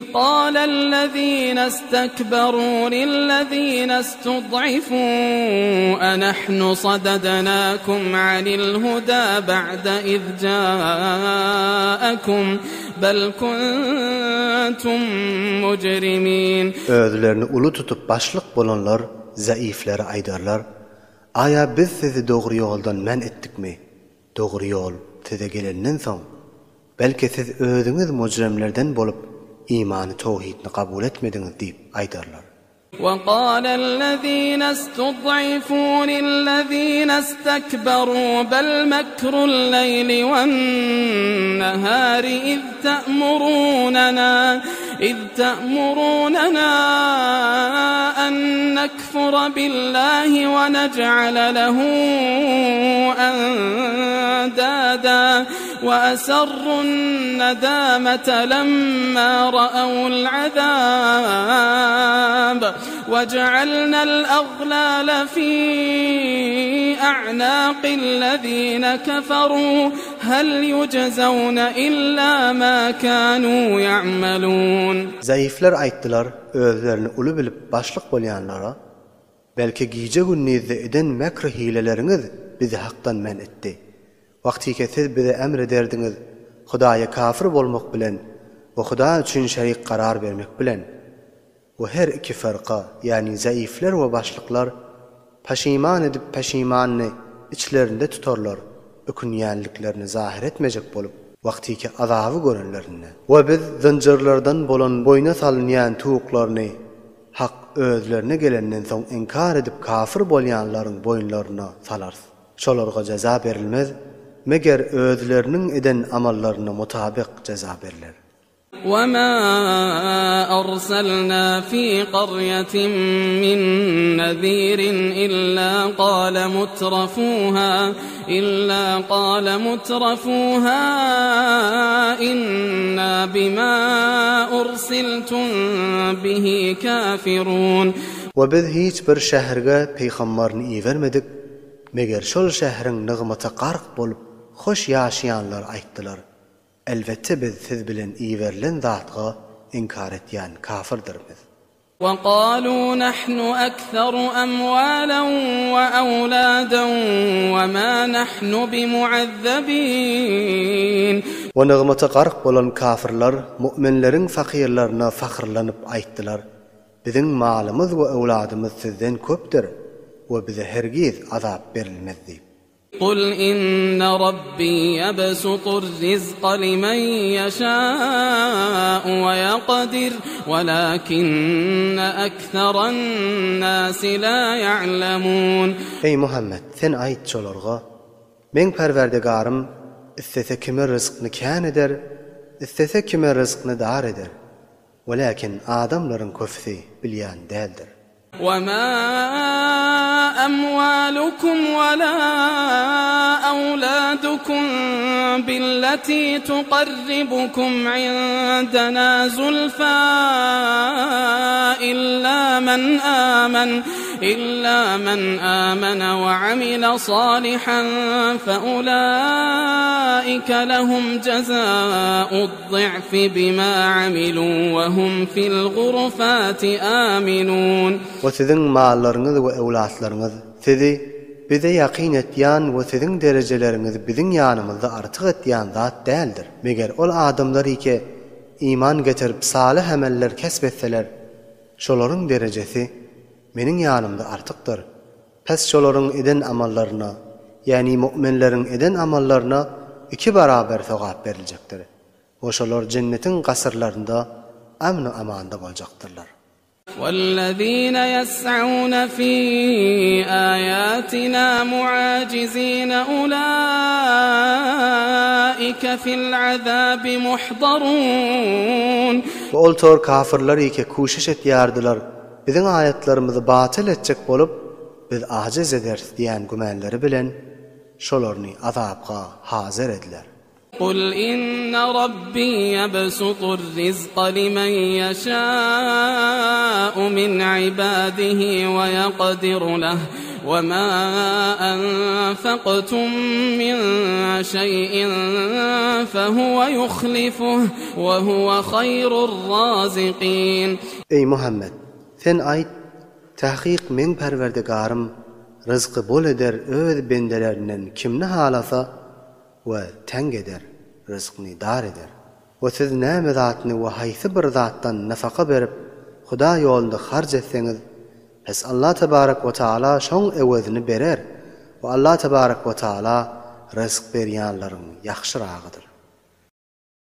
قال الذين استكبروا للذين استضعفوا أنحن صددناكم عن الهدى بعد إذ جاءكم بل كنتم مجرمين. Özlerini uly tutup başlyk bolanlar zaiflere aýdarlar, Aýa biz sizi dogry ýoldan men etdikmi? Dogry ýol size gelenden soň, belki siz özüňiz mujremlerden bolup imany towhidni kabul etmediňiz diýip aýdarlar. وقال الذين استضعفوا للذين استكبروا بل مكر الليل والنهار إذ تأمروننا إذ تأمروننا أن نكفر بالله ونجعل له أندادا وأسروا الندامة لما رأوا العذاب وجعلنا الأغلال في أعناق الذين كفروا هل يجزون إلا ما كانوا يعملون. Zaifler aýtdylar özlerini uly bilip başlyk bolýanlara, Belki gije-gündizde eden mekr-hileleriňiz bizi hakdan men etdi. Wagtyke siz bize emr ederdiňiz Hudaýa kafir bolmak bilen we Hudaý üçin şerik karar bermek bilen. We her iki fyrka, ýagny zaifler we başlyklar paşiman edip paşimanyny içlerinde tutarlar, ökünýänliklerini zahyr etmejek bolup, wagtyky azaby görenlerinde. We biz zynjyrlardan bolan boýna salynýan tuguklaryny Hak özlerine gelenden soň inkar edip kafir bolýanlaryň boýunlaryna salarys. Şolarga jeza berilmez, meger özleriniň eden amallaryna mutabyk jeza berler. وما أرسلنا في قرية من نذير إلا قال مترفوها إلا قال مترفوها إنا بما أرسلتم به كافرون. We biz hiç bir şäherge pygambaryny ibermedik, meger şol şäheriň nygmata gark bolup hoş ýaşaýanlary aýtdylar, Elbetde biz siz bilen iberilen zatga inkar etýän kafyrdyr biz. وقالوا نحن أكثر أموالا وأولادا وما نحن بمعذبين. We nygmata gark bolan kafyrlar mu'minleriň fakyrlaryna fahyrlanyp aýtdylar, Biziň malymyz we öwladymyz sizden köpdür we bize hergiz azap berilmez diýip. قل إن ربي يبسط الرزق لمن يشاء ويقدر ولكن أكثر الناس لا يعلمون. Eý, Muhammet, sen aýt şolarga, Meň Perwerdigarym islese kime ryzkny kän eder, islese kime ryzkny dar eder. Welakin adamlaryň köpüsi bilýän däldir. وما أموالكم ولا أولادكم بالتي تقربكم عندنا زلفى إلا من آمن إلا من آمن وعمل صالحا فأولئك لهم جزاء الضعف بما عملوا وهم في الغرفات آمنون. We siziň mallaryňyz we öwlatlaryňyz sizi Bize ýakyn etýän we siziň derejeleriňizi biziň ýanymyzda artyk etýän zat däldir. Meger ol adamlar ike iman getirip salyh emeller kesp etseler, şolaryň derejesi Meniň ýanymda artykdyr. Pes şolaryň eden amallaryna, ýagny mu'minleriň eden amallaryna iki barabar sogap beriljekdir we şolar jennetiň gasyrlarynda amn-u-amanda boljakdyrlar. وَالَّذِينَ يَسْعَوْنَ فِي آيَاتِنَا مُعَاجِزِينَ أُولَٰئِكَ فِي الْعَذَابِ مُحْضَرُونَ. We ol tor kafyrlar ike kuşiş etýärdiler, biziň aýatlarymyzy batyl etjek bolup, biz ajiz ederis diýen gümänleri bilen şolaryny azapga hazyr ediler. قل إن ربي يبسط الرزق لمن يشاء من عباده ويقدر له. وما أنفقتم من شيء فهو يخلفه وهو خير الرازقين. Eý, Muhammet! Sen aýt, Takyk meň Perwerdigarym ryzky bol eder öz bendelerinden kimni halasa we teň eder, ryzkyny dar eder. We siz näme zatny we haýsy bir zatdan nafaka berip Huda ýolunda harç etseňiz, pes Allah tebarek we taala şoň öwezini berer we Allah tebarek we taala ryzk berýänleriň ýagşyragydyr.